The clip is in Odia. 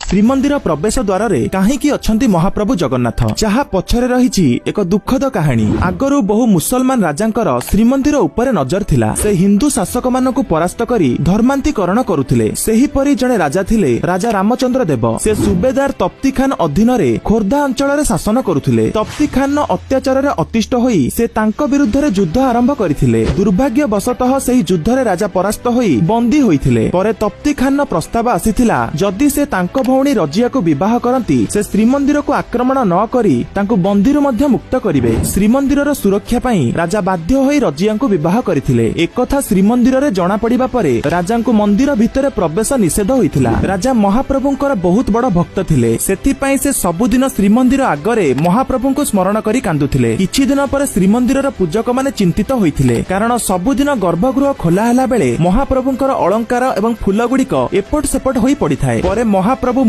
ଶ୍ରୀମନ୍ଦିର ପ୍ରବେଶ ଦ୍ୱାରରେ କାହିଁକି ଅଛନ୍ତି ମହାପ୍ରଭୁ ଜଗନ୍ନାଥ, ଯାହା ପଛରେ ରହିଛି ଏକ ଦୁଃଖଦ କାହାଣୀ। ଆଗରୁ ବହୁ ମୁସଲମାନ ରାଜାଙ୍କର ଶ୍ରୀମନ୍ଦିର ଉପରେ ନଜର ଥିଲା। ସେ ହିନ୍ଦୁ ଶାସକମାନଙ୍କୁ ପରାସ୍ତ କରି ଧର୍ମାନ୍ତୀକରଣ କରୁଥିଲେ। ସେହିପରି ଜଣେ ରାଜା ଥିଲେ, ରାଜା ରାମଚନ୍ଦ୍ର ଦେବ। ସେ ସୁବେଦାର ତପ୍ତି ଖାନ ଅଧୀନରେ ଖୋର୍ଦ୍ଧା ଅଞ୍ଚଳରେ ଶାସନ କରୁଥିଲେ। ତପ୍ତି ଖାନର ଅତ୍ୟାଚାରରେ ଅତିଷ୍ଠ ହୋଇ ସେ ତାଙ୍କ ବିରୁଦ୍ଧରେ ଯୁଦ୍ଧ ଆରମ୍ଭ କରିଥିଲେ। ଦୁର୍ଭାଗ୍ୟବଶତଃ ସେହି ଯୁଦ୍ଧରେ ରାଜା ପରାସ୍ତ ହୋଇ ବନ୍ଦୀ ହୋଇଥିଲେ। ପରେ ତପ୍ତି ଖାନର ପ୍ରସ୍ତାବ ଆସିଥିଲା, ଯଦି ସେ ତାଙ୍କ ଭଉଣୀ ରଜିଆକୁ ବିବାହ କରନ୍ତି, ସେ ଶ୍ରୀମନ୍ଦିରକୁ ଆକ୍ରମଣ ନ କରି ତାଙ୍କୁ ବନ୍ଦୀରୁ ମଧ୍ୟ ମୁକ୍ତ କରିବେ। ଶ୍ରୀମନ୍ଦିରର ସୁରକ୍ଷା ପାଇଁ ରାଜା ବାଧ୍ୟ ହୋଇ ରଜିଆଙ୍କୁ ବିବାହ କରିଥିଲେ। ଏକଥା ଶ୍ରୀମନ୍ଦିରରେ ଜଣାପଡ଼ିବା ପରେ ରାଜାଙ୍କୁ ମନ୍ଦିର ଭିତରେ ପ୍ରବେଶ ନିଷେଧ ହୋଇଥିଲା। ରାଜା ମହାପ୍ରଭୁଙ୍କର ବହୁତ ବଡ ଭକ୍ତ ଥିଲେ। ସେଥିପାଇଁ ସେ ସବୁଦିନ ଶ୍ରୀମନ୍ଦିର ଆଗରେ ମହାପ୍ରଭୁଙ୍କୁ ସ୍ମରଣ କରି କାନ୍ଦୁଥିଲେ। କିଛି ଦିନ ପରେ ଶ୍ରୀମନ୍ଦିରର ପୂଜକମାନେ ଚିନ୍ତିତ ହୋଇଥିଲେ, କାରଣ ସବୁଦିନ ଗର୍ଭଗୃହ ଖୋଲା ହେଲା ବେଳେ ମହାପ୍ରଭୁଙ୍କର ଅଳଙ୍କାର ଏବଂ ଫୁଲ ଗୁଡ଼ିକ ଏପଟ ସେପଟ ହୋଇ ପଡ଼ିଥାଏ। ପରେ ମହାପ୍ରଭୁ